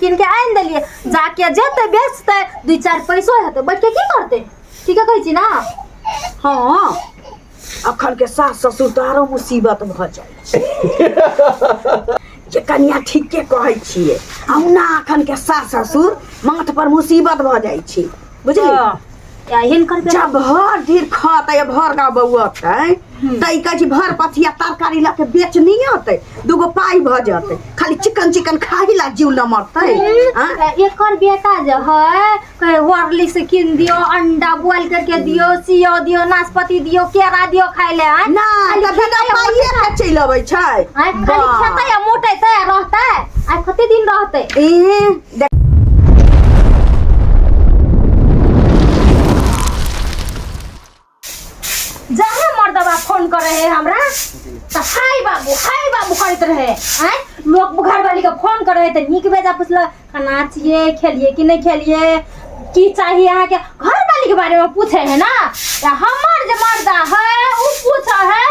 कीन के आनि देलियै जाके जेतै बेचतै दू चारि पैसो हेतै बैठ के की करतै ठीके कहै छी ना हँ अखन के सास ससुर तऽ आरो मुसीबत भऽ जाइ छै जे कनिया ठीके कहै छियै अहुना अखन के सास ससुर माथ पर मुसीबत भऽ जाइ छै बुझली हँ। या हिनकर बेटा जब भर ढीर खतै भर गाँव बौअतै तऽ ई कहै छै भर पथिया तरकारी लऽ के बेच नहि अतै दूगो पाइ भऽ जेतै खाली चिकन चिकन खाही ला जीव लमरतै आँ? एकर बेटा जे है कहे हॉर्लिक्स कीन दियो अंडा बॉयल करके दियो सियो दियो नाशपाती दियो केरा दियो खाय ले आँय? नहि खाली तऽ बिना खेतै आ पाइए के चलि अबै छै आँय, खाली वाह। खेतै आ मोटेतै आ रहतै आइ कते दिन रहतै ए देख जहाँ मर्दबा फोन करे है हमरा तऽ हाय बाबू हाय बाबू करैत रहे आँय लोक घरवाली के फोन करे है तऽ नीक बेजा पुछलक खाना छियै खेलिए कि नहि खेलिए की चाहिए अहाँके घरवाली के बारे में पूछे है ना या हमर जे मर्दा है उ पूछे है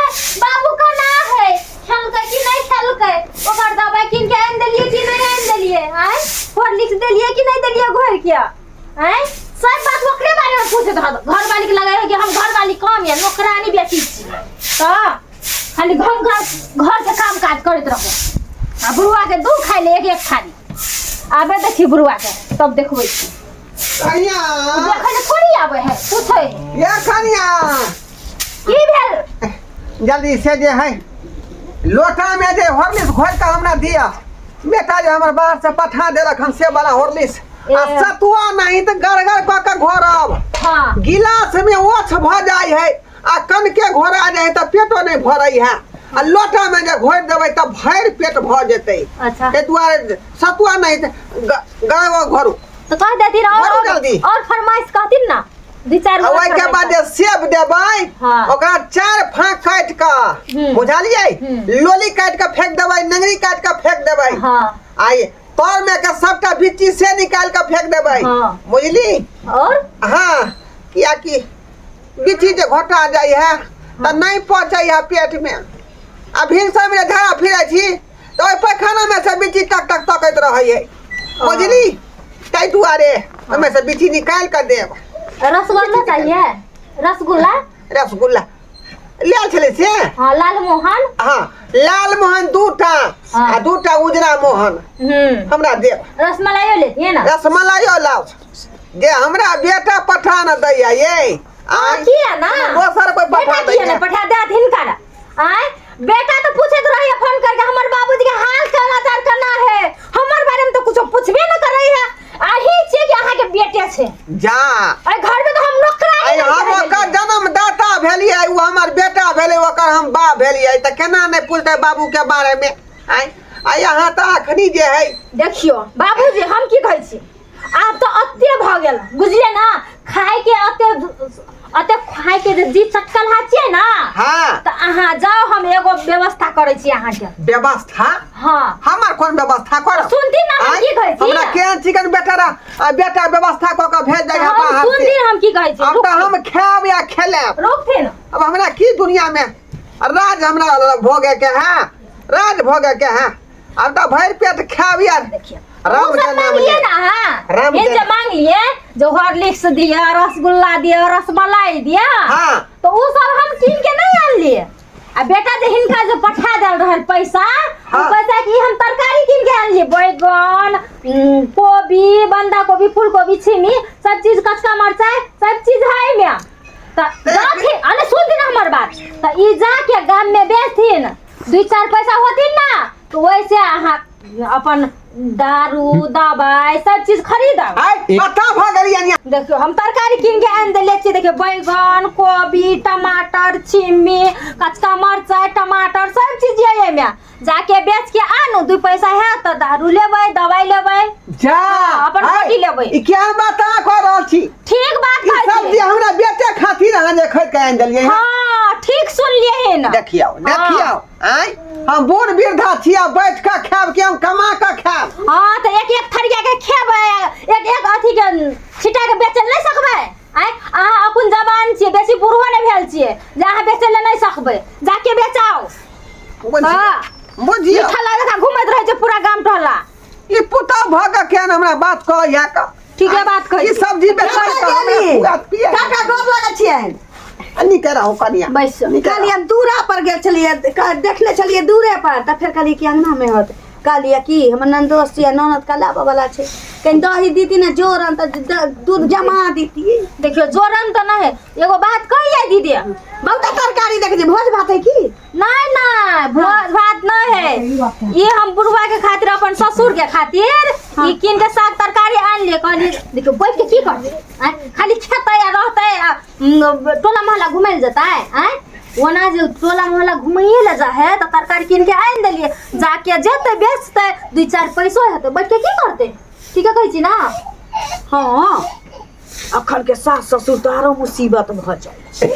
बाबू केना है खेलकै कि नहि खेलकै ओकर दबाई कीन के आनि देलिए कि नहि आनि देलिए आँय हॉर्लिक्स देलिए कि नहि देलिए घोरि के आँय सब बात ओकरे बारे में पूछैत रहत घरवाली के लगे है कि हम घरवाली कम या नौकरानी बेटी छी तऽ खाली घर घर घर के काम काज करैत रहू आ बुढ़वा के दू खाइ ले एक एक थारी आबे देखी बुढ़वा के तब देखबै छी कनिया देखै ले थोड़ी आबै है पूछै है। या कनिया की भेल जल्दी से जे है लोटा में जे हॉर्लिक्स घोर के हमरा दिया बेटा जे हमर बाहर से पठा देलक हन से वाला हॉर्लिक्स आ ए। सतुआ नहीं तऽ गड़गड़ कऽ के घोरब हाँ गिलास में ओछ भऽ जाइ है आ कनके घोरा जाइ है तऽ पेटो नहि भरै है आ लोटा में जे घोरि देबै तऽ भरि पेट भऽ जेतै अच्छा ताहि दुआरे सतुआ नहीं तऽ गाय घोरू तो कह देती और भरू और, जल्दी। और फरमाइश कहती ना दू चार आ गो ओहिके फरमाइश। बाद जे सेब देबै हाँ। ओकरा चारि फाँक काटि कऽ हम्म। बुझलियै हम्म। लोली काटि कऽ फेंक देबै नंगरी काटि कऽ फेंक देबै हाँ आ ई तर में के सबटा बिच्ची से निकालि कऽ फेंक देबै हाँ। बुझली और हाँ कियाकि बिच्ची जे घोटा जाइ है तऽ नहि पचै है पेट में आ भिनसर में झाड़ा फिरै छी तऽ ओहि पैखाना में से बिच्ची टक टक तकैत रहै है बुझली ताहि दुआरे ओहिमे से बिच्ची निकालि कऽ देब रसगुल्ला चाहिए रसगुल्ला रसगुल्ला लेल छलै से हाँ लाल मोहन हाँ लाल मोहन दूटा हाँ। आ दूटा उजरा मोहन हमरा देब रसमलाइयो लेती है ना रसमलाइयो लाउ जे हमरा बेटा पठा न दैया ये हाँ, आँय? किया ना दोसर कोई पठा बेटा किया दैया ना पठा देत हिनकर आय बेटा तो पूछैत रहिए फोन करके हमर बाबूजी के हाल समाचार केना है हमर बारे में तो कुछो पूछबे न करे है अही छियै कि अहाँ के बेटे छै जा अरे घर में तो हम नौकरानी आइ बनि हम के रहि ओकर गेलियै। जन्मदाता भेलियै ओ हमर बेटा भेलै ओकर हम बाप भेलियै तऽ केना नहि पुछतै बाबूके बारेमे आइ आइ अहाँ तऽ अखनी जे है देखियो बाबूजी हम की कहै छी आब तऽ अते भऽ गेल बुझलियै ना खाय के अते अते खाय के जे जी चटकल हा छियै ना हाँ तऽ अहाँ जाउ हम एगो व्यवस्था करै छी अहाँके व्यवस्था हाँ हमर कोन व्यवस्था करब सुनती ना हम आँय? की कहै छी हमरा केहन चिकन बेटा रह- आ बेटा व्यवस्था कऽ कऽ भेज दै हम बाहर से सुनती हम की कहै छी अब तऽ हम खायब या खेलायब रुकथिन अब हमरा की दुनिया में राज हमरा भोगे के है राज भोगे के है अब तऽ भरि पेट खायब यार देखिए राम वो के सब नाम मांग लिए ले। ना हाँ राम इन के- जे मांग लिए जो हॉर्लिक्स दिया रसगुल्ला दिया रसमलाई दिया हाँ। तो वो सब हम कीन के नहीं आन लिए आ बेटा जे हिनका जे पठा देल रहल पैसा हाँ। वो पैसा की हम तरकारी कीन के आनलिए बैगन कोबी बंधा कोबी फूल कोबी छिमी सब चीज कचका मरचाई सब चीज है एमे त जाथिन अरे सुन ना हमर बात त ई जाके गाम में बेचथिन दू चार पैसा होथिन ना तो वैसे अहाँ अपन दारू दवाई सब चीज खरीदब आइ पता भऽ गेल यानी देखियो हम तरकारी कीन के आनि देले छियै देखियो बैगन कोबी टमाटर छिम्मी कचका मरचाइ टमाटर सब चीज ये एहिमे जाके बेच के आनू दू पैसा हैत तऽ दारू लेबै दवाई लेबै जा अपन आइ, रोटी लेबै। ई क्या बात अहाँ कऽ रहल छी ठीक बात ई कहै सब्जी छी हमरा बेटे खातिर अहाँ जे खरीद के आनि देलियै हँ हाँ ठीक सुनलियै हन देखियौ देखियौ आँय हम बूढ़ वृद्धा छी आ बैठ कऽ खायब कि हम कमा कऽ खायब हाँ तऽ एक एक थरिया के खेबै एक एक अथी के छिटा के बेचल नहि सकबै आँय अहाँ अखन जवान छियै बेसी बूढ़ो नहि भेल छियै जे अहाँ बेचै लए नहि सकबै जाके बेचाउ बुझियौ हाँ। बुझियौ मीठा लागत घूमैत रहै छै पूरा गाम टोला ई पुतहु भऽ कऽ के केहन हमरा बात कहै है का ठीके बात कहै ई छी। सब्जी बेचै कतऽ तऽ हमरा गेली? खुआत पिया काका गोर लगै छियनि नीके रहू कनिया बैस नीके रहू। कहलियै हम दूरा पर गेल छलियै देखने छलियै दूरे पर तऽ फेर कहलियै कि अङ्गनामे होत कहलियै कि हमर ननदोस छियै ननद के लाबऽ वाला छै कनि दही दीती ने जोरन तऽ दूध जमा दीती देखियो जोरन तऽ नहि है एगो बात कहियै दीदी बहुत तरकारी देखै छियै भोज भात है की नहीं नहीं भोज भात नहीं है ये हम बुढ़वा के खातिर अपन ससुर के खातिर ई कीन के साग तरकारी आन लिए कहलिए देखियो बैठ के की करते आँय खाली खेतै आ रहतै आ टोला मोहल्ला घुमै लए जेतै आँय ओना जे टोला मोहल्ला घुमैए लए जाइ है तऽ तरकारी कीन के आनि देलियै जाके जेतै बेचतै दू चारि पैसो हेतै बैठ के की करतै ठीके कहै छी ना हँ अखन के सास ससुर तऽ आरो मुसीबत भऽ जाइ छै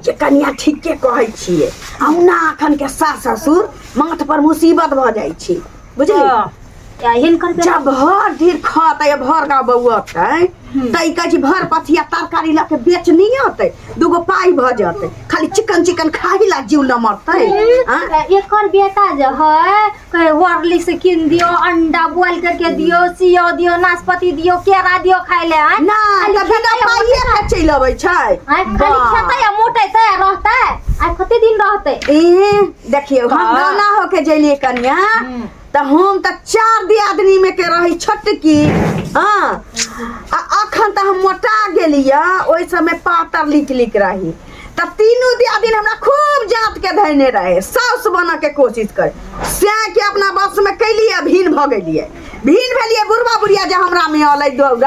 जे कनिया ठीके कहै छियै अहुना अखन के सास ससुर माथ पर मुसीबत भऽ जाइ छै बुझली हँ। या हिनकर बेटा जब भर ढीर खतै भर गाँव बौअतै तऽ ई कहै छै भर पथिया तरकारी लऽ के बेच नहि अतै दूगो पाइ भऽ जेतै खाली चिकन चिकन खाही ला जीव न मरतै आँ? एकर बेटा जे है कहे हॉर्लिक्स कीन दियो अंडा बॉयल करके दियो सियो दियो नाशपाती दियो केरा दियो खाय ले आँय नहि तऽ बिना पाइए के चलि अबै छै आँय खाली वाह। खेतै आ मोटेतै आ रहतै आइ कते दिन रहतै ए देखियौ हम गाना होके जलिए कनिया तऽ हम तऽ चार दियादनी में के रही छोटकी हाँ आ अखन तऽ हम मोटा गेलियै ओहि समय पातर लिक लिक रही तऽ तीनू दियादिन हमरा खूब जात के धैने रहे साउस बनऽ के कोशिश करे सैं के अपना बस में कैलियै भीन भऽ गेलियै भीन भेलियै बुढ़बा बुढ़िया जे हमरा में अलै दौड़ल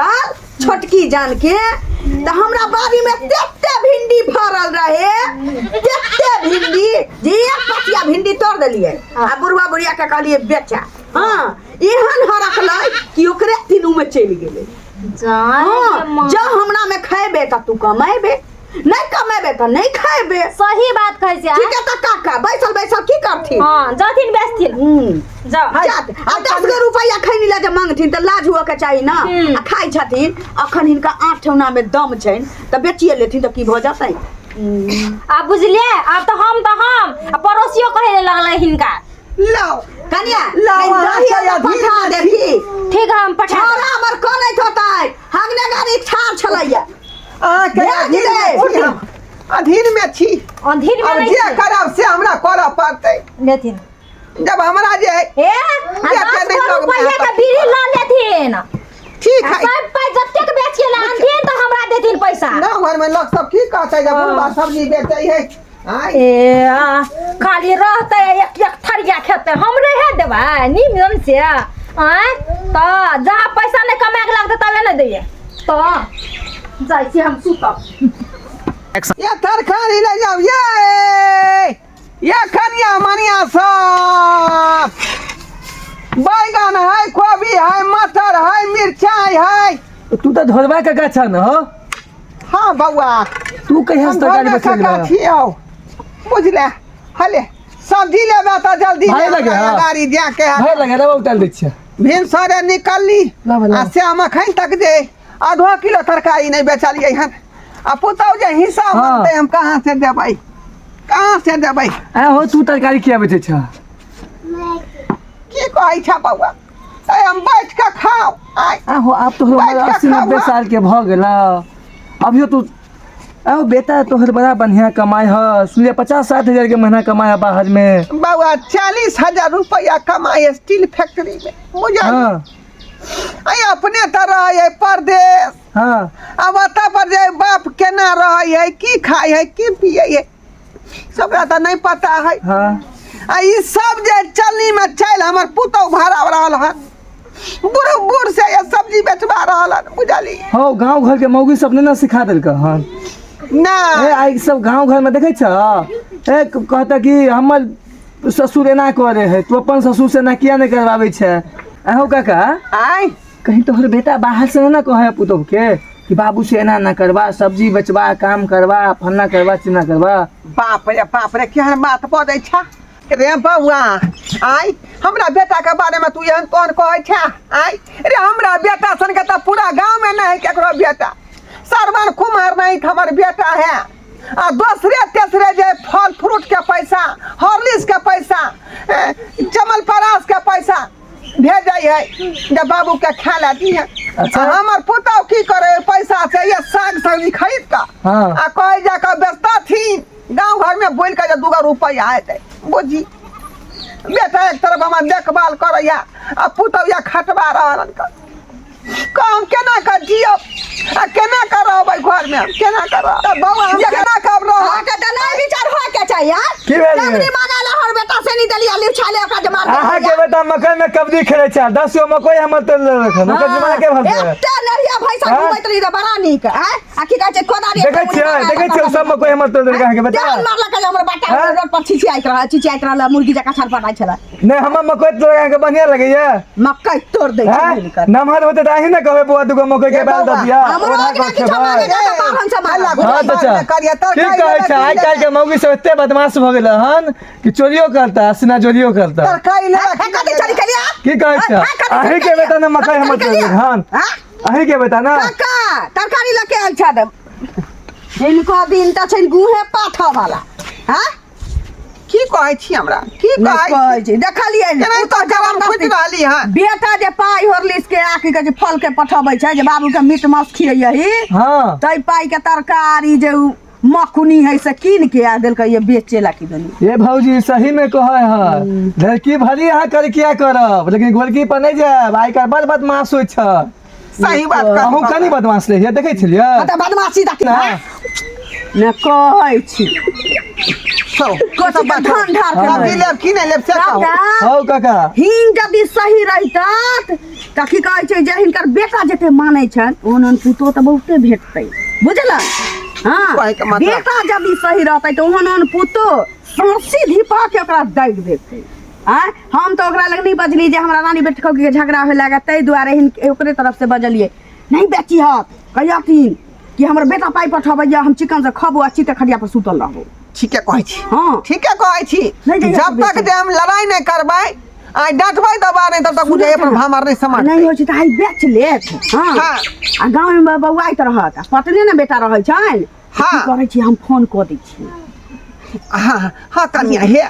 छोटकी जान के तऽ हमरा बाड़ी में तेते भिंडी फड़ल रहे तेते भिंडी जे एक पतिया भिंडी तोड़ देलियै आ बुढ़वा बुढ़िया के कहलियै बेचा हाँ एहन हरकलै कि ओकरे तीनू में चलि गेलै जान हाँ जब हमरा में खैबे तऽ तू कमेबे नहीं कमेबे तऽ नहीं खैबे सही बात कहै छै ठीक है तऽ काका बैसल बैसल की करथिन हाँ जाथिन बेचथिन हम्म जाओ जात आ 10 गो रुपैआ खैनी ला जे मांगथिन तऽ लाज हुअ के चाही ना आ खाइ छथिन अखन हिनका आठ ठेहुना में दम छनि तऽ बेचिए लेथिन तऽ की भऽ जेतै आब बुझलियै आब तऽ हम आ पड़ोसियो कहै लए लगलै हिनका लाओ कनिया लाओ, कनि दही अहाँ ओतऽ पठा देबही ठीक है हम पठा देब। छौड़ा हमर कनैत होतै हगने गाड़ी ठाढ़ छलैया अहाँके भेज अधीन दे। में छी हम अधीन में छी अधीन में अब नहीं जे छी। करब से हमरा करऽ पड़तै लेथिन जब हमरा जे है ए आ जे दस नहि गो लोग रुपैआ के बीड़ी लऽ लेथिन आ ठीक है सब पाइ जतेक बेच के लानथिन तऽ हमरा देथिन पैसा गाँव घर में लोग सब की कहतै जब बुढ़बा सब्जी बेचै है आँय ए आ, खाली रहतै एक एक थरिया खेतै हमरे हे देबै निमन से आँय तऽ जहाँ पैसा नहि कमाए के लगतै तबे ने दैयै तऽ जाइ छी हम सुतब ये तरकारी ले जाओ ये ये कनिया मनिया सब बैगन है कोबी है मटर है मिरचाई है तू तऽ धोरबा के गाछ न हो हाँ बउआ तू कहिया हम से तरकारी घरमे बेचै काका लगला छियौ बुझले हले सब्जी लेबे तऽ जल्दी भाय ले लगे, हमरा हाँ। गाड़ी जाके है भाय लगे रे उतार दै छियै भिनसरे निकलली लाबे, लाबे। आ से हम अखन तक जे आधो किलो तरकारी नहि बेचलियै हन आ पुतहु जे हिस्सा हाँ। मांगतै हम कहाँ से देबै कहाँ से देबै आ हो तू तरकारी किया बेचै छ की कहै छ बौआ ए हम बैठ कऽ खाउ आइ आ हो आब तोहर बैठ उमर के 80 खाउ, 90 हाँ। साल के भऽ गेला अभियो तू आओ बेटा तोहर बड़ा बढ़िया कमाई ह सुनलियै 50-60 हजार के महीना कमाई है बाहर में बौआ 40,000 रुपया कमाए स्टील फैक्ट्री में बुझल हाँ आई अपने तऽ रहै है परदेश हाँ अब ओतऽ पर जे बाप केना रहै है की खाइ है की पियै है सबरा तऽ नहि पता है हाँ आ ई सब जे चलनी में चलि हमर पुतहु भरा रहल हन बूढ़ बूढ़ से ये सब्जी बेचबा रहल हन बुझली हो गांव घर के मौगी सब ने ना सिखा देलक हन ना ए आई सब गांव घर में देखै छ ए कहता कि हमर ससुर एना करे है तू अपन ससुर से एना किया नहीं करवाबै छै अहो काका आय कहीं तोहर बेटा बाहर से ना कहे पुतोह के कि बाबू से एना ना करवा सब्जी बेचवा काम करवा फलना करवा चिलना करवा बाप रे बाप रे केहन बात बजै छ रे बौआ आय हमरा बेटा के बारे में तू एहन कोन कहै छ आय रे हमरा बेटा सन के तऽ पूरा गाँव में नहीं है केकरो बेटा सरवन कुमार नहीं हमर बेटा है आ दोसरे तेसरे जे फल फ्रूट के पैसा हॉर्लिक्स के पैसा चमल परास के पैसा भेजै है जे बाबू के खाय ला दिहे। अच्छा। आ हमर पुतहु की करे पैसा से ये साग सब्जी खरीद कऽ हाँ। आ कहीं जाकऽ बेचतथिन गाँव घर में बोलि कऽ जे दूगो रुपैआ हेतै। बुझी बेटा एक तरफ हमर देखभाल करैया आ पुतहु या खटबा रहल हन। कऽ हम केना कऽ जियब आ केना कऽ रहबै घर में, केना कऽ रहब? तऽ बौआ हम केना कऽ रहब? अहाँके तऽ नहि विचार होय के चाहिए आँय? की भेल? कबरी मांगे ला हर बेटा से नहीं देलियै लिछा ले ओकरा जे मार अहाँ के बेटा मकई में कबड्डी खेले छै, 10 गो मकई हमर तोड़ लेलक हन, ओकर जिम्मा के भरतै? एते नरिया भैंसा हाँ? घुमैत रही तऽ बड़ा नीक आँय? आ की कहै छै कोदारी देखै छियै, देखै छियै, सब मकई हमर तोड़ लेलक अहाँके बेटा। तेहन मारलक जे हमर बेटा हाँ? रोड पर छिछियाइत रहल, छिछियाइत रहल, मुर्गी जकाँ छटपटाइत छलै। नहि, हमर मकई तोड़ अहाँके बढ़िआँ लगैया? मकई तोड़ दै छै हैं? हिनकर। नमहर होते तऽ अहीं ने कहबै बौआ दूगो मकई के ए बाल दऽ बौआ, दिअ, हमरो ओना अगिला कऽ किछो खेबै। मांगे जाउ तऽ बाभन से हल्ला मारब। हाँ गुल्ला चाचा, बात करियै, की तरकारी कहै लेबै छै? आइ की काल्हि के मौगी सब एते बदमाश भऽ गेलै हन कि चोरियो करता, सीना चोरियो करता। तरकारी लेबै हे, कथी चोरी केलियै? की कहै छै? हे, कथी चोरी अहीं के केलियै? बेटा ने मकई कथी हमर चोरी तोड़ केलियै? लेलक हन? हाँ? अहीं के बेटा ने? काका तरकारी लऽ के आयल छथि। हिनको दिन तऽ छनि गुहे पाथऽ वाला। हाँ? की कहै छी हमरा? की नहि कहै छी? कहै छी, देखलियै ने, केना ओ तऽ तऽ जवान जबरदस्ती। खुजि रहली हन। बेटा जे पाइ होरलिस के आ की कहै छै फल के पठबै छै जे बाबू के मीट मांस खियैही, हाँ। तै पाइ के तरकारी जे उ मकुनी है से कीन के आ देलकै ये बेचे ला की दनी। ये भौजी सही में कहै है, लड़की भरी अहाँ करकिया करब लेकिन गोलकी पर नहीं जायब। आइ काल्हि बड़ बदमाश होइ छै। सही बात कहली अहूँ बाबा। कनि बदमाश रहियै, देखै छलियै? आ तऽ बदमाशी तऽ ना। ने कहै छी। सब कथी के धन ढार के सब्जी लेब की नहि लेब से कहू। काका, हौ काका, हिन यदि सही रहितत तऽ की कहै छै जे हिनकर बेटा जते मानै छनि ओहन ओहन पुतोह तऽ बहुते भेटतै, बुझल? हाँ, कहैके मतलब? बेटा यदि सही रहतै तऽ ओहन ओहन पुतोह सौंसे धिपा के ओकरा दागि देतै। आँय, हम तऽ ओकरा लग नहि बजली जे हमरा रानी बेटी के झगड़ा होय लागल, ताहि दुआरे हिन ओकरे तरफ से बजलियै। नहि बेची हत कहियथिन कि हमर बेटा पाइ पठबैया, हम चिकन से खबो आ चिते खटिया पर सुतल रहबो। ठीके कहै छी। हाँ। ठीके कहै छी। नहि जइयै जब तक बेचै। जे हम लड़ाई नहि करबै, आइ डाँटबै दबा नहि, तब तक बुझै अपन भामर नहि समझतै। नहि होइ छै तऽ आइ बेच लेत। हाँ। हाँ। आ गाँवमे बौआइत रहत आ पटने ने बेटा रहै छनि। हाँ। की करै छी, हम फोन कऽ दै छी। हाँ हाँ कनिया, हे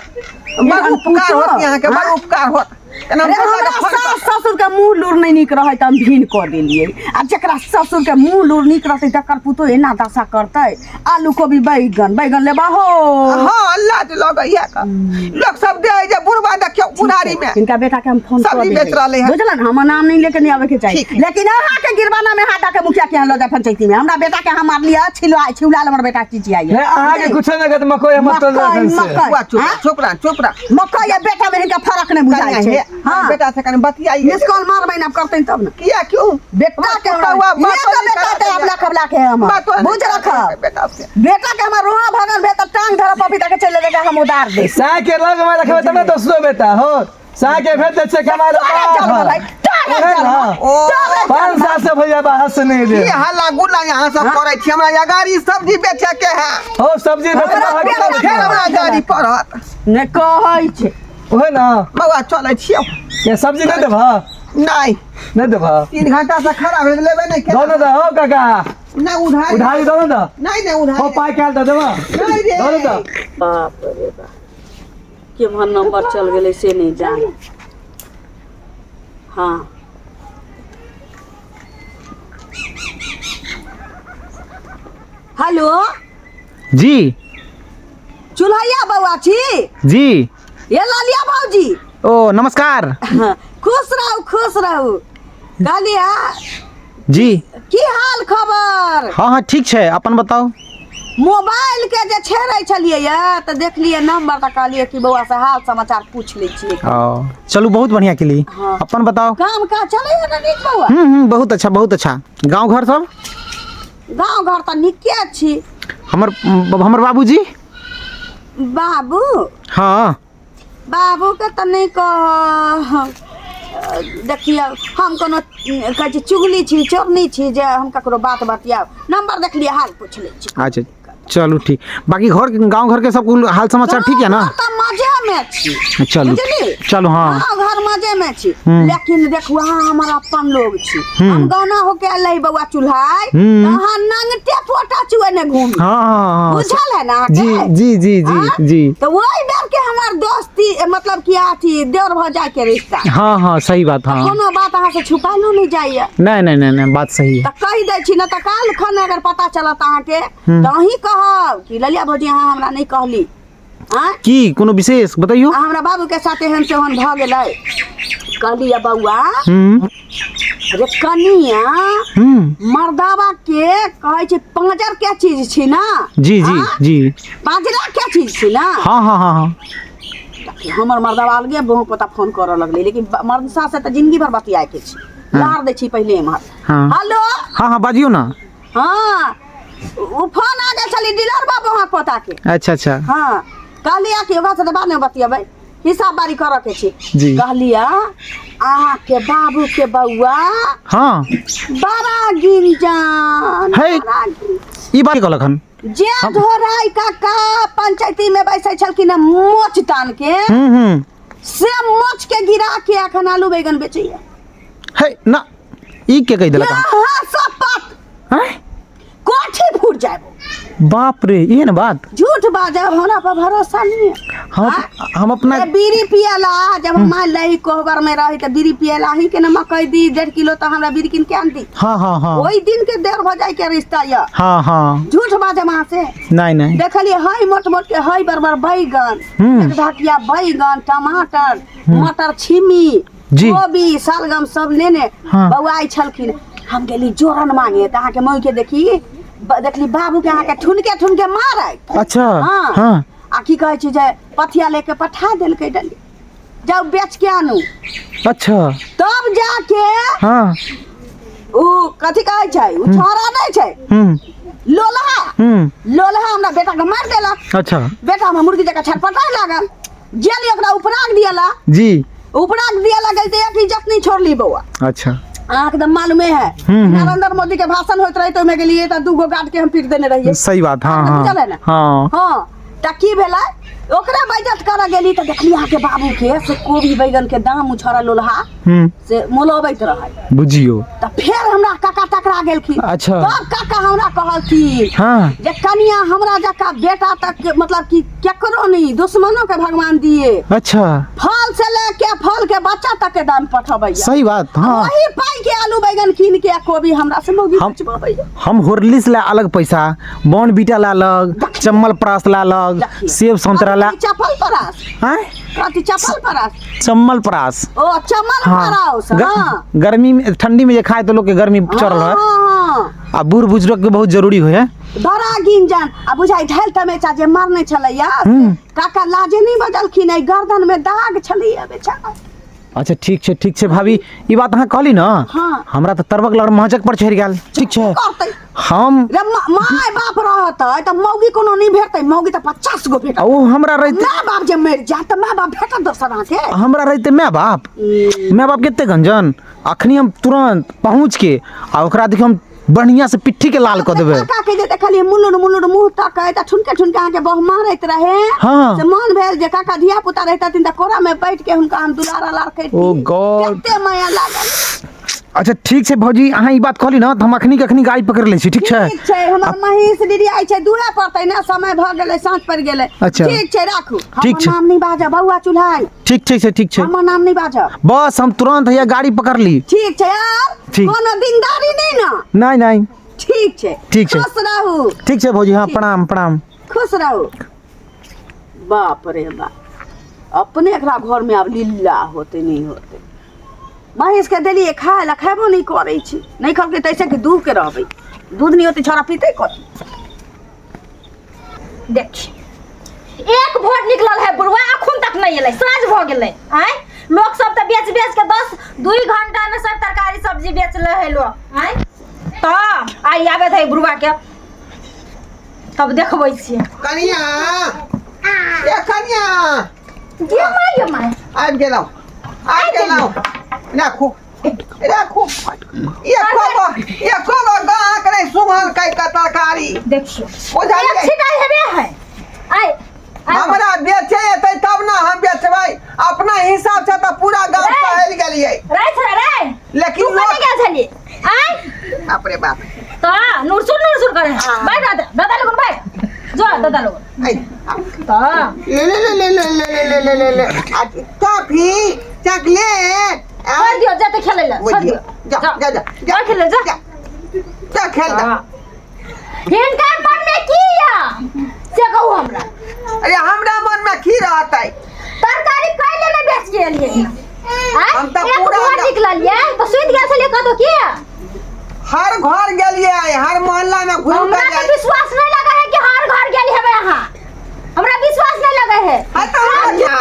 बड़ एहन उपकार पुतोह, होत अहाँके, बड़ हाँ? उपकार होत। केना अरे हम हमरा फोन सास ससुर के मुँह लूर नहि नीक रहै तऽ हम भीन कऽ देलियै, आ जकरा ससुर के मुँह लूर नीक रहतै तकर पुतोह एना दशा करतै। आलू कोबी बैगन, बैगन लेबा हो? हाँ, लाज लगैया का। लोक सब दे जे बुढ़वा देखियौ बुढ़ारी में हिनका बेटा के हम फोन कऽ सब्जी देबै। बेच रहलै हन। बुझलन, हमर नाम नहि लेके नहि आबे के चाही। ठीक। लेकिन अहाँ के गिरबाना में हाथ के मुखिया के यहाँ लऽ जाय पंचायती में। हमरा बेटा के हम मारलियै, छिलवा छिउला हमर बेटा चिचियाइए। नहि, अहाँके कुछो नहि कहत, मकई हमर तोड़ मकई, लेलक हन से। मकई। बुआ, चुप हाँ? चुप रह, चुप रह। मकई आ बेटा में हिनका फर्क नहि बुझाइ कनिया, छै। हे, हाँ। बेटा से कनि बतियाइए। मिस कॉल मारबै ने करतै तब ने। किया क्यों? बेटा के हमरा पुतौआ ये बातो तो नहि बेटा करऽ ते दैया। अबला खबला के हमर। बातो नहि बुझ करऽ रखब। दैया बेटा से। बेटा के हमर रोआ भगन भेल तऽ टांग धर पपीता के चलि जेबै, हम उदार दे। साय के लग में रखबै तब ने दोसरो बेटा हो। साय के भेज दै छै कमाय लए तोरा बाहर। जन्म है, तोरा ओहे जन्म। ना। ओ, तोरा 5 साल से भैया बाहर से नहीं की एले। हल्ला गुल्ला यहाँ सब करै छी? हमरा अगाड़ी सब्जी बेचे के है। हो, सब्जी बेचबै हमरा अहाँके बेटा तब फेर हमरा खेबै। गाड़ी पड़त। नहि कहै छै। ओहे ना। बौआ चलै छियौ। के सब्जी नहि देबह? नहि। नहि देबह? 3 घंटा से खड़ा भेल लेबै नहि दऽ ने दऽ हौ काका। नहि उधारी। उधारी दऽ ने दऽ। नहि नहि उधारी। हो, पाइ काल्हि दऽ देबह। नहि रे। दऽ ने दऽ। बाप रे बाप, केम्हर नंबर चल गेलै से नहि जान। हाँ, हेलो जी, चुल्हैया बौआ छी? जी। ये लालिया भौजी। ओ नमस्कार। खुश रहू, खुश रहू। कहलियै जी, की हाल खबर? हाँ हाँ ठीक छै, अपन बताउ। मोबाइल के जे छेड़ै छलियै ये तऽ देखलियै नंबर, तऽ कहलियै कि बौआ से हाल समाचार पूछ लै छियै। ओ चलू, बहुत बढ़िया केली। हाँ। अपन बताउ। काम काज चलै है ने नीक बौआ? हम्म हम्म बहुत अच्छा, बहुत अच्छा। गांव घर सब? गाँव घर तऽ नीके छी। हमर हमर बाबूजी? बाबू? हाँ। बाबू के तऽ नहि कह, देखियौ हम कोनो कहै छी चुगली छी, चोरनी छी जे हम ककरो बात बतियाउ? नंबर देखलियै, हाल पूछ लै छी। अच्छा चलू ठीक। बाकी घर गांव घर के सब कुल हाल समाचार ठीक है ना? गाँव घर तऽ मजे में छी। चलू। बुझली? चलू, हाँ। गाँव घर मजे में छी। हम्म। लेकिन देखू, अहाँ हमर अपन लोग छी। हम गौना होके अलै बौआ चूल्हाई, हम्म। अहाँ नंगटे पोटा चुए ने घूमी। हाँ हाँ हाँ बुझल है ना जी अहाँके? जी जी जी। हाँ? जी। तो वही बेर के हमर दोस्ती, मतलब कि अथी देवर भौजाई के रिश्ता। हाँ हाँ, सही बात, हाँ। कोनो बात अहाँ से छुपालो नहीं जाइए। नहीं नहीं नहीं नहीं, बात सही है। तऽ कहि दै छी, ने तऽ काल्हि खन अगर पता चलत अहाँके तऽ अहीं कहब कि ललिया भौजी अहाँ हमरा नहि कहली। आँय? की कोनो विशेष बतैयौ? आ हमरा बाबू के साथ एहन से ओहन भऽ गेलै। कहली बौआ रे कनिया, मर्दावा के कहै छै पाँजर के चीज छी ना? जी जी। आँ? जी। पाँजरा के चीज छी ना? हाँ हाँ हाँ हाँ। हमर मर्दावा अलगे बहु पता फोन करऽ लगलै, लेकिन मर्द सास से तऽ जिंदगी भर बतियाए के छी। लार दै छी पहिले एम्हर। हाँ। हेलो। हाँ हाँ, बाजियौ ना। हाँ, ओ फोन आ गेल छलै डीलर बाबू अहाँ पोता के। अच्छा अच्छा। हाँ, कहलियै कि ओकरा से तऽ बाद में बतियेबै, हिसाब बारी करऽ के छै। जी। कहलियै अहाँके बाबू के बौआ बड़ा गिंजान। है। बड़ा गिंजान। ई बात कहलक हन? जे ढोराई काका पंचायती में बैसै छलखिन हँ मोच तान के, हम्म हम्म से मोच के गिरा के अखन आलू बैगन बेचैया। है ना, ई के कहि देलक हन? यहाँ शपथ। आँय? कोठी फूट जाए। बाप रे, ये ना बात। झूठ बाजब, हमरा पर भरोसा नहीं है। हम अपना ए, बीड़ी पियला जब हम मान लही कोहबर में रही तऽ बीड़ी पियला ही के न मकई दी 1.5 किलो, तऽ हमरा बीड़ी कीन के आन दी। हाँ हाँ हाँ ओहि दिन के देर हो जाए के रिश्ता यऽ। हाँ हाँ झूठ बाजब अहाँ से? नहीं नहीं। देखलिए हई मोट मोट के हई बड़ बड़ बैगन, एक ढाकिया बैगन, टमाटर, मटर छिमी, जी। कोबी, शलगम सब लेने बौआइ छलखिन। हम गेली जोरन मांगे तऽ अहाँके मौई के देखी देखली बाबू के अहाँके ठुनके ठुनके मारै। अच्छा। हाँ। आ की कहै छै जे पथिया लेके पठा देलकै, डली जाउ बेच के आनू। तब जाके उ कथी कहै छै, उ छोरा नहि छै, लोलहा, लोलहा हमरा बेटा के मारि देलक। बेटा हमरा मुर्गी जकाँ छटपटाय लागल। गेली ओकरा उपराग दियला। उपराग दिया लागल तऽ एक इज्जत नहीं छोड़ली बौआ। अहाँके तऽ मालूमे है, नरेंद्र मोदी के भाषण होइत रहे तऽ ओहिमे गेलियै तऽ दूगो गार्ड के हम पीट देने रहियै। सही बात, हाँ। अहाँके हाँ। बुझल है ने? हाँ। हाँ, तऽ की भेलै, ओकरे बेइज्जत करऽ गेली तऽ देखली अहाँके बाबू के से कोबी बैगन के दाम उछड़ा लोलहा से मोलबैत रहै। बुझियो। तऽ फेर हमरा काका टकरा गेलखिन। तब काका हमरा कहलखिन जे कनिया, हमरा जकाँ बेटा तक मतलब कि केकरो नहीं, दुश्मनों के भगवान दिए। फल से लेके फल के बच्चा तक के दाम पठबैया। सही बात, हाँ। वही पाई के आलू बैगन कीन के आ कोबी हमरा से मौगी बेचबैया। हम हॉर्लिक्स ला अलग पैसा, बॉर्नवीटा ला अलग, चम्मल प्रास ला अलग, देखिए। सेब संतरा ला। कथी चपल परास? आँय? कथी चपल परास? चम्मल प्रास। ओ चमन परास। हाँ। गर्मी में, ठंडी में जे खाए तो लोग के गर्मी चढ़ल है। आ बूढ़ बुजुर्ग के बहुत जरूरी होइ है। बड़ा गिंजन आ बुझाइ ढाल तमेचा जे मारने छलैया, काका लाजे नहीं बजलखिन, एहि गर्दन में दाग छलैया बेचारा। अच्छा, ठीक छै, ठीक छै भाभी, ई बात अहाँ कहली ना। हमरा तऽ तरबक लड़ महजक पर चढ़ि गेल। ठीक छै। करतै। हम रे माय बाप रहतै तऽ मौगी कोनो नहीं भेटतै, मौगी तऽ 50 गो भेटत। ओ हमरा रहिते माय बाप जे मरि जाय तऽ माय बाप भेटत दोसर अहाँके? हमरा रहिते माय बाप, माय बाप कते गंजन, अखनी हम तुरंत पहुँच के आ ओकरा देखियौ हम बढ़िया से पिट्ठी के लाल कऽ देबै। काका के जे देखलियै मुलुर मुलुर मुँह तकै तऽ ठुनके ठुनके अहाँके बहु मारैत रहे, से मन भेल जे काका धिया पुता रहितथिन तऽ कोरा में बैठ के हुनका हम दुलार अलार करितियै। ओ गॉड। कते माया लागल। अच्छा, ठीक छै भौजी, अहाँ ई बात कहली ना तऽ हम अखनी के अखनी गाड़ी पकड़ लै छी, ठीक छै? ठीक छै, हमर महींस डिरियाइ छै, दूहे पड़तै ने, समय भऽ गेलै, साँझ पड़ि गेलै। ठीक छै, राखू। ठीक हमर छै। नाम नहि बाजब बौआ चुल्हाइ। ठीक छै से, ठीक छै। हमर नाम नहि बाजब। बस हम तुरंत हैया गाड़ी पकड़ली। ठीक छै यार। ठीक। कोनो दिनदारी नहि ने? नहीं नहीं। ठीक छै। ठीक छै। खुश रहू। ठीक छै भौजी, हाँ, प्रणाम प्रणाम। खुश रहू। बाप रे बाप, अपने एकरा घर में आब लीला होते नहीं होते। महींस के देलिए खाय ला, खेबो नहीं करै छी, नहीं खलकै तैसे कि दूध के रहबै, दूध नहीं होते छोरा पीते कथी? देखी, एक भोर निकलल है बुढ़वा, अखुन तक नहीं एलै, साँझ भऽ गेलै। आँय, लोक सब तऽ बेच बेच के 10-2 घंटा में सब तरकारी सब्जी बेच ले है लोग। आँय, तऽ आइ आबे है बुढ़वा के, तब देखबै छियै। कनिया, ए कनिया। गे माय, गे माय। आबि गेलहुँ, आबि गेलहुँ। राखू राखू, एको गो एको गो गाहक नहि सुमहल कै के तरकारी। देखियौ। बुझलियै? एक छिटा हेबे है। आइ हमरा बेचे एतै तब ना हम बेचबै अपना हिसाब से तऽ पूरा गाँव रे। टहल गेलियै रे छोरा रे लेकिन तू कने लोग गेल छली आय बाप रे बाप त नुरसुर नुरसुर करे बैठ दादा दादा लोगन बैठ जो दादा लोगन ऐ, त ले ले ले ले ले ले ले ले ले ले आ, टॉफी चॉकलेट आ, छोड़ दियो जाते खेले ला छोड़ बुझियो। दियो जा जा जा जा खेले जा जा जा खेल जा हिनकर मन में की या से कहू हमरा अरे हमरा मन में की रहतै तरकारी कैले ने बेच गेलियै आय हम तऽ एक पूरा घर ग- निकललियै तऽ सुति गेल छलियै कतौ की हर घर गेलियै हर मोहल्ला में घूम हमरा के तऽ जाइ विश्वास नहीं लगे है कि हर घर गेल हेबै अहाँ हमरा विश्वास नहीं लगे है हाँ तऽ हमरा क्या?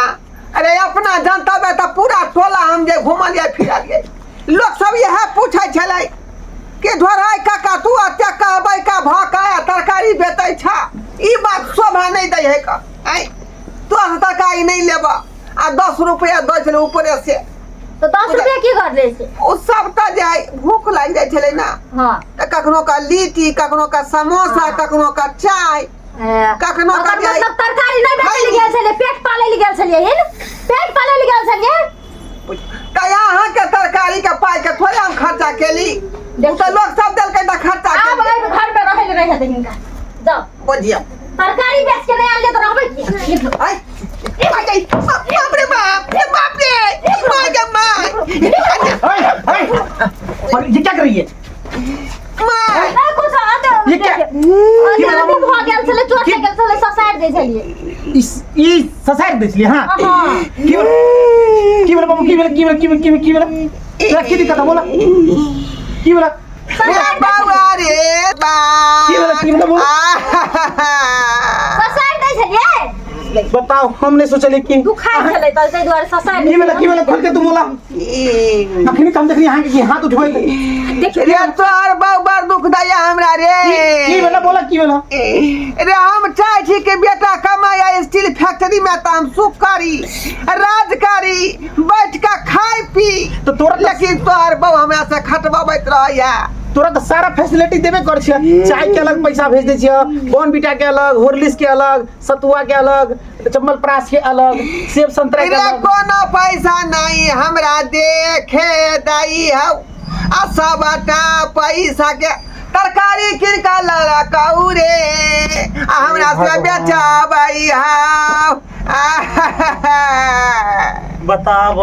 अरे अपना जनता में तऽ पूरा टोला हम जे घुमलियै फिरलियै लोक सब इएह पूछै छलै कि ढोराइ काका तू एते कहबै का भऽ के तरकारी बेचै छ ई बात शोभा नहि दै है का आँय तोहर तरकारी नहि लेबऽ आ 10 रुपया दै छलै ऊपरे से तो 10 रुपया की कर ले से ओ सब तऽ जे है भूख लागि जाइ छलै ने हाँ तऽ कखनो का लिट्टी कखनो का समोसा कखनो का चाय कखनो ओकर का जे मतलब तरकारी नहीं बेचै लए गेल छलियै पेट पालै लए गेल छलियै हिन पेट पालै लए गेल छलियै तऽ अहाँके तरकारी के पाइ के थोड़े हम खर्चा केली ओ तऽ लोक सब देलकै तऽ खर्चा आब केली एहि घर में रहै लए नहीं हेतै हिनका जाओ बुझियौ तरकारी बेच के नहीं आनलियै तऽ रहबै की निकलो आइ आइ आइ, बाप रे बाप रे बाप रे माय गे माय ओए, ओए, और ये क्या कर रही है माय नहीं कुछ आते ये क्या? की भऽ गेल छलै चोट लागि गेल छलै ससारि दै छलियै इस ई ससार दै छलियै हाँ हाँ की भेल की भेल बाबू की भेल की भेल की भेल की भेल की भेल तोरा की दिक्कत है बोला की भेल रे बाबा रे बा की भेल की भेल बोल ससारि दै छलियै बताओ हम नहीं सोचलियै कि दुखाइ छलै तऽ ताहि दुआरे ससारि की भेल की भेल खोल के तू बोला अखनी तो हम देखली अहाँ के कि हाथ उठबै देखियौ रे तोहर बहु बड़ दुख दैया हमरा रे की भेल बोला की भेल रे हम चाहै छी कि बेटा कमाया स्टील फैक्ट्री में तऽ हम सुख करी राज करी बैठ के खाय पी तो तोरा तऽ- लेकिन तोहर बहु हमरा से खटबबैत रहैया तोरा तऽ सारा फैसिलिटी देबे कर छियै चाय के अलग पैसा भेज दै छियै बॉर्नविटा के अलग हॉर्लिक्स के अलग सतुआ के अलग चम्मल प्राश के अलग सेब संतरा के रे अलग कोनो पैसा नहीं हमरा देखे दई हौ आ सबटा पैसा के तरकारी किन के ललकौ रे आ हमरा से बेचबै हौ बताब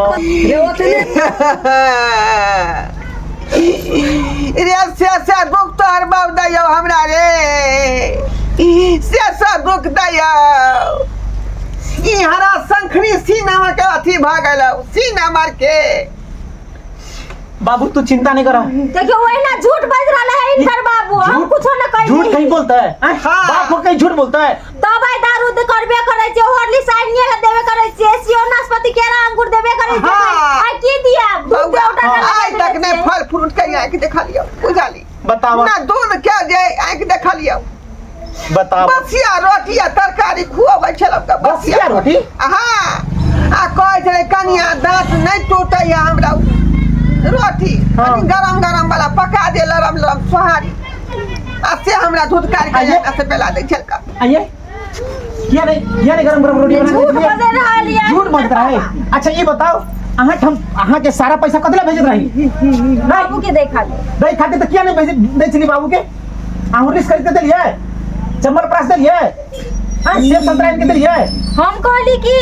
रे से से दुख तोहर बाप दैयौ हमरा रे से से दुख दैयौ ई हरा शंखनी सीना के अथी भऽ गेलौ सीना मार के बाबू तू चिंता नहीं कर देखियो ओहिना झूठ बाजि रहल है इनकर बाबू हम झूठ- कुछो न कहि झूठ कहीं बोलता है आँय? हाँ। बाप हो कहीं झूठ बोलता है दवाई दारू दे करबे करै छै हॉर्लिक्स आनिए के देबे करै छै सेब नाशपाती केरा अंगूर देबे करै छै हाँ। आ की दिया दूध बौआ, उठा के आइ तक नहि फल फ्रूट के आँखि देखलियौ बुझली बतावा ना दूध के जे आँखि देखलियौ बतावा बसिया रोटी आ तरकारी खुअबै छलहुँ तऽ बसिया रोटी हाँ आ कहै छलै कनिया दाँत नहि टूटैया हमरा रोटी हाँ। कनि गरम गरम वाला पका दे लरम लरम सोहारी आ से हमरा दूध काढ़ि के आइए। से पेला दै छलका आइए किया नहीं किया नहीं गरम गरम रोटी बना झूठ के दिया? बजै रहल ये झूठ बजत रहे अच्छा ये बताओ अहाँ के हम अहाँ के सारा पैसा कथी ला भेजत रही बाबू के देखा दे दै खातिर तऽ किया नहीं भेज दै छली बाबू के अहाँ हॉर्लिक्स खरीद के देलियै चम्मल प्रास देलियै आँय सेब संतरा आनि के देलियै हम कहली कि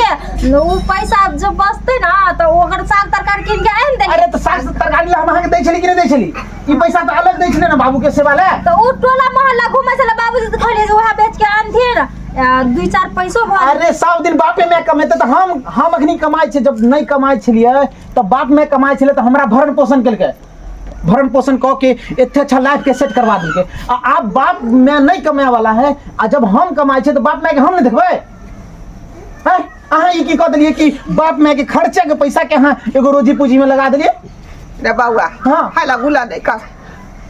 उ पैसा जब बचतै ना तऽ ओकर साग तरकारी कीन के आनि देली अरे तऽ साग तरकारी ला हम अहाँके दै छली कि नहि दै छली ई पैसा तऽ अलग दै छलै ने बाबू के सेवा ले तऽ उ टोला मोहल्ला घूमै छलै बाबूजी तऽ कहलियै जे उएह बेच के आनथिन दुई चार पैसो भऽ अरे सब दिन बापे में कमेते तऽ हम अखनी कमाइ छियै जब नहि कमाइ छलियै तऽ बाप में कमाइ छलै तऽ हमरा भरण पोषण केलकै भरण पोषण कऽ के एते अच्छा लाइफ के सेट करवा देलकै आ आब बाप में नहि कमाए वाला है आ जब हम कमाइ छियै तऽ बाप माय के हम नहि देखबै हैं अहाँ ई की कऽ देलियै कि बाप माय के खर्चा के पैसा के अहाँ एगो रोजी पूंजी में लगा देलियै रे बौआ हाँ। हाय गुला नहीं कर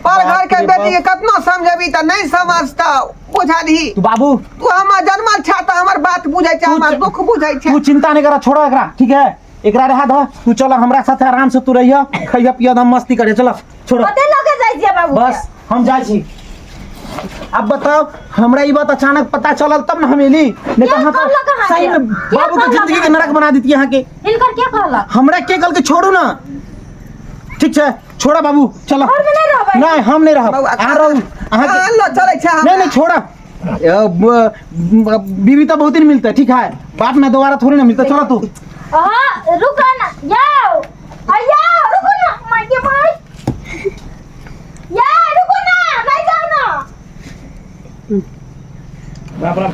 पर घर के बाप रे बेटी के कतनो समझेबी तऽ नहीं समझतौ बुझलही तू बाबू तू हमर जन्मल छा तऽ हमर बात बुझै छै तू हमर दुख बुझै छै तू चिंता नहीं कर छोड़ो एकरा ठीक है एकरा रहा दह तू चल हमरा साथे आराम से तू रहिया खइया पिया हम मस्ती करे चल छोड़ो कते लगे जाइ छियै बाबू बस हम जाइ छी अब बताओ हमरा ई बात अचानक पता चलल तब ना हम एली, नहीं तो के अहाँ कहलक तो अहाँके? सही में के बाबू के कहलक जिंदगी के अहाँके? नरक बना देती अहाँके। हिनकर के कहलक? हमरा के कहलकै छोड़ू ना, ठीक छै छोड़ा बाबू, चलो। घर में नहीं रहबै? नहीं हम नहीं रहब, बौआ, अहाँ रहू, अहाँके अहाँ लऽ चलै छै हमरा। नहीं नहीं छोड़ा, बीवी तो बहुत दिन मिलता है, ठीक है, बाप में दोबारा थोड़ी ना मिलता। चलो तू। अहाँ रुको ना, जाओ अय्या, रुको ना, माय के माय, या रुको ना, नहीं जाओ ना। बाप रे।